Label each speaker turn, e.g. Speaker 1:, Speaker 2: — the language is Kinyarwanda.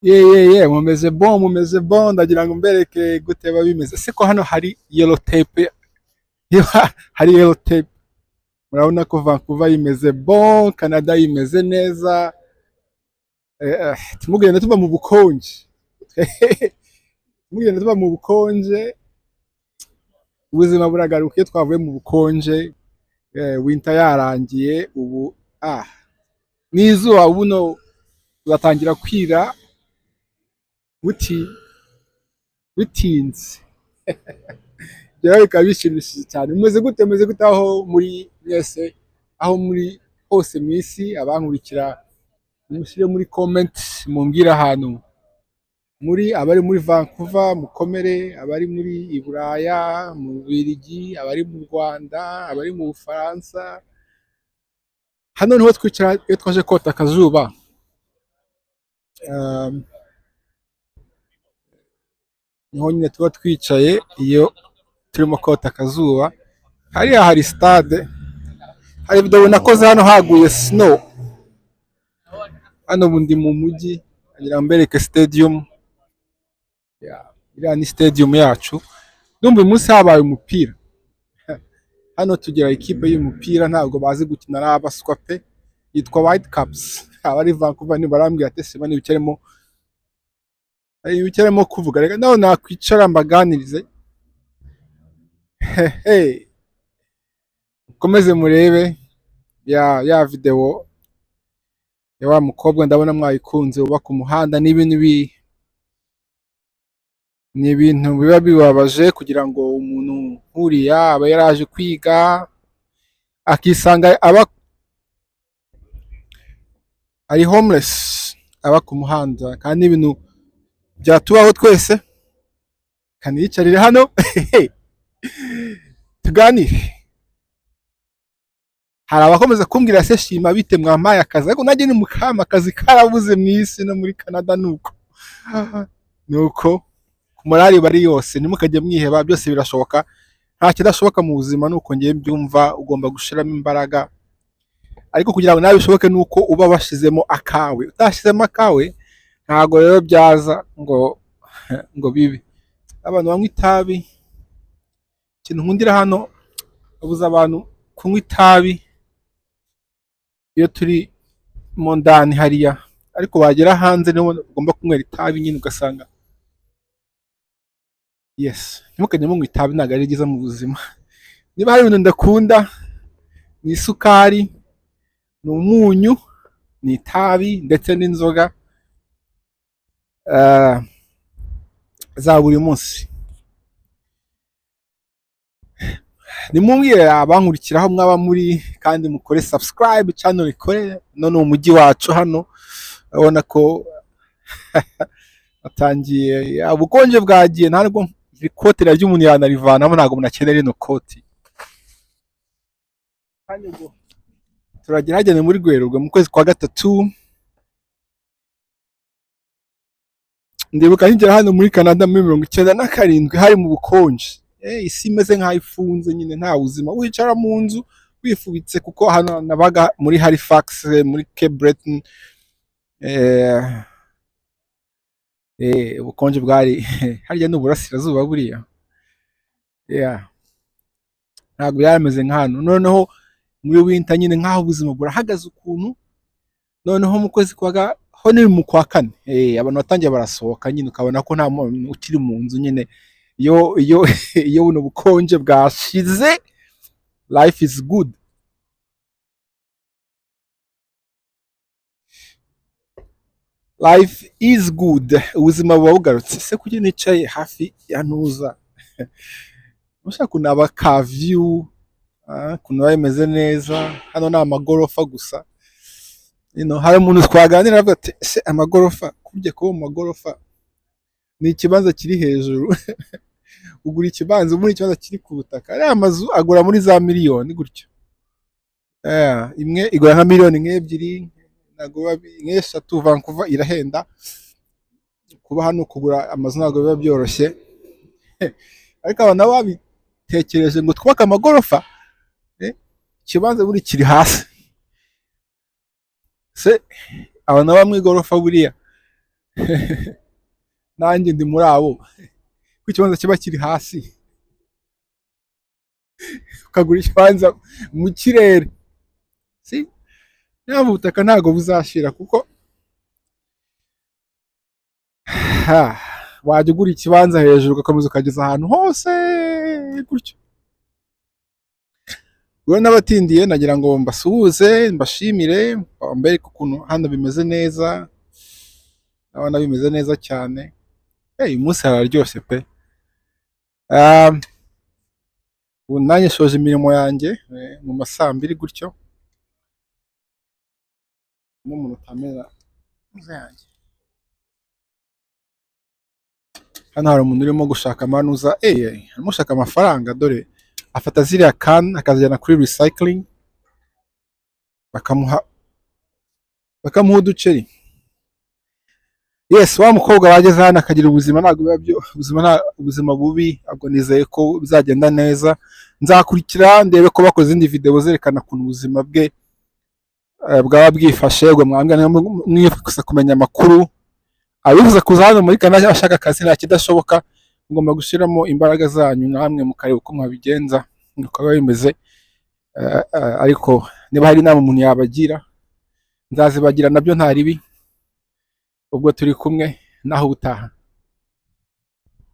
Speaker 1: Ye, mumeze bon, mumeze bon. Ndagira ngo mbereke gute biba bimeze. Se ko hano hari yellow tape, hari yellow tape, murabona ko Vancouver imeze bon, Canada imeze neza. Tumugenda tuva mu bukonje, tumugenda tuva mu bukonje, ubuzima buragaruka iyo twavuye mu bukonje. Winter yarangiye ubu, n'izuba buno buratangira kwira buti bitinze. Ibyo rero bikaba bishimishije cyane. Mumeze gute? Mumeze gute aho muri mwese, aho muri hose mu isi? Abankurikira, mushyire muri comment, mumbwire ahantu muri. Abari muri Vancouver mukomere, abari muri i Buraya, mu Bubiligi, abari mu Rwanda, abari mu Bufaransa. Hano niho twicara iyo twaje kota akazuba. Niho nyine tuba twicaye iyo turimo kota akazuba. Hariya hari stade. Hari video nakoze hano haguye snow. Hano ubu ndi mu mujyi, ngira ngo mbereke stadium. Yeah, iriya ni stadium yacu. Ndumva uyu munsi habaye umupira. Hano tugira ikipe y'umupira, ntabwo bazi gukina, ari abaswa pe, yitwa White Caps. Abari Vancouver ntibarambwira ati seba nibicaremo, ibicaremo kuvuga. Reka nawe nakwicara mbaganirize. Hey, mukomeze murebe ya video ya wa mukobwa, ndabona mwayikunze, wubaka umuhanda. Ni ibintu biba bibabaje kugira ngo umuntu nk'uriya aba yaraje kwiga akisanga aba ari homeless, aba ku muhanda, kandi ibintu byatubaho twese. Kaniyicarire hano tuganire. Hari abakomeza kumbwira: "Se Shima, bite? Mwampaye akazi?" Ariko nanjye ni mukama, akazi karabuze mu isi, no muri Canada nuko ku morali bari yose. Ntimukajye mwiheba, byose birashoboka, nta kidashoboka mu buzima, nuko ngiye mbyumva. Ugomba gushiramo imbaraga, ariko kugira ngo nawe bishoboke nuko uba washizemo akawe. Utashyizemo akawe ntabwo rero byaza ngo bibe. Abantu banywa itabi, ikintu nkundira hano, babuza abantu kunywa itabi iyo turi mo ndani hariya, ariko wagera hanze niho ugomba kunywera itabi nyine, ugasanga yes. Ntimukajye munywa itabi, ntabwo ari ryiza mu buzima. Niba hari ibintu ndakunda, ni isukari, ni umunyu, ni itabi, ndetse n'inzoga za buri munsi. Nimumbwire abankurikira aho mwaba muri, kandi mukore subscribe, channel ikore. None umujyi wacu hano urabona ko atangiye, ubukonje bwagiye. Ntabwo ikote ry'umuntu yanarivanamo, ntabwo umuntu akenera rino koti. Kandi ubwo turagera hageze muri Werurwe, mu kwezi kwa gatatu. Ndibuka nkigera hano muri Canada muri 97, hari mu bukonje, isi imeze nk'aho ifunze nyine, nta buzima, wicara mu nzu wifubitse, kuko hano nabaga muri Halifax, muri Cape Breton. Ubukonje bwari harya ni uburasirazuba buriya. Yeah. Ntabwo byari nka hano. Noneho muri winter nyine nk'aho ubuzima burahagaze ukuntu. Noneho mu kwezi kwa ho ni mu kwa kane, abantu batangiye barasohoka nyine, ukabona ko nta muntu ukiri mu nzu nyine. Iyo buno bukonje bwashize, life is good, life is good, ubuzima buba bugarutse. Se kuki nicaye hafi ya ntuza? Ushaka kunaba ka view, ukuntu biba bimeze neza. Hano ni amagorofa gusa. Hari umuntu twaganira avuga ati: "Ese amagorofa, kurya kuba mu magorofa ni ikibanza kiri hejuru?" Ugura ikibanza muri ikibanza kiri ku butaka. Ariya mazu agura muri za miliyoni gutyo. Imwe igura nka miliyoni nk'ebyiri, nk'eshatu. Vancouver irahenda kuba hano, kugura amazu ntabwo biba byoroshye. Ariko abantu nabo babitekereje ngo twubake amagorofa, ikibanza buri kiri hasi. Se abantu baba mu igorofa buriya Nanjye ndi muri abo, ko ikibanza kiba kiri hasi, ukagura ikibanza mu kirere. Si niyo mpamvu ubutaka ntabwo buzashira, kuko ha, wajya ugura ikibanza hejuru, ugakomeza ukageza ahantu hose gutyo. Ubwo n'abatindiye, nagira ngo mbasuhuze, mbashimire, mbereke ukuntu hano bimeze neza. Ndabona bimeze neza cyane. Uyu munsi hararyoshye pe. Ubu nanjye nshoje imirimo yanjye mu ma 2:00 gutyo, n'umuntu utamena yanjye. Hano hari umuntu urimo gushaka amanuza, arimo gushaka amafaranga. Dore afata ziriya can akazijyana kuri recycling, bakamuha uduceri. Yes, wa mukobwa wageze hano akagira ubuzima, ntabwo biba byo ubuzima, nta ubuzima bubi. Ubwo nizeye ko bizagenda neza. Nzakurikira ndebe ko bakoze izindi video zerekana ukuntu ubuzima bwe bwaba bwifashe. Ubwo mwambwira mwifuza kumenya amakuru, abifuza kuza hano muri Canada ashaka akazi, nta kidashoboka. Mugomba gushyiramo imbaraga zanyu, namwe mukareba uko mwabigenza, uko biba bimeze. Ariko niba hari inama umuntu yabagira, nzazibagira nabyo, nta ribi. Ubwo turi kumwe naho ubutaha.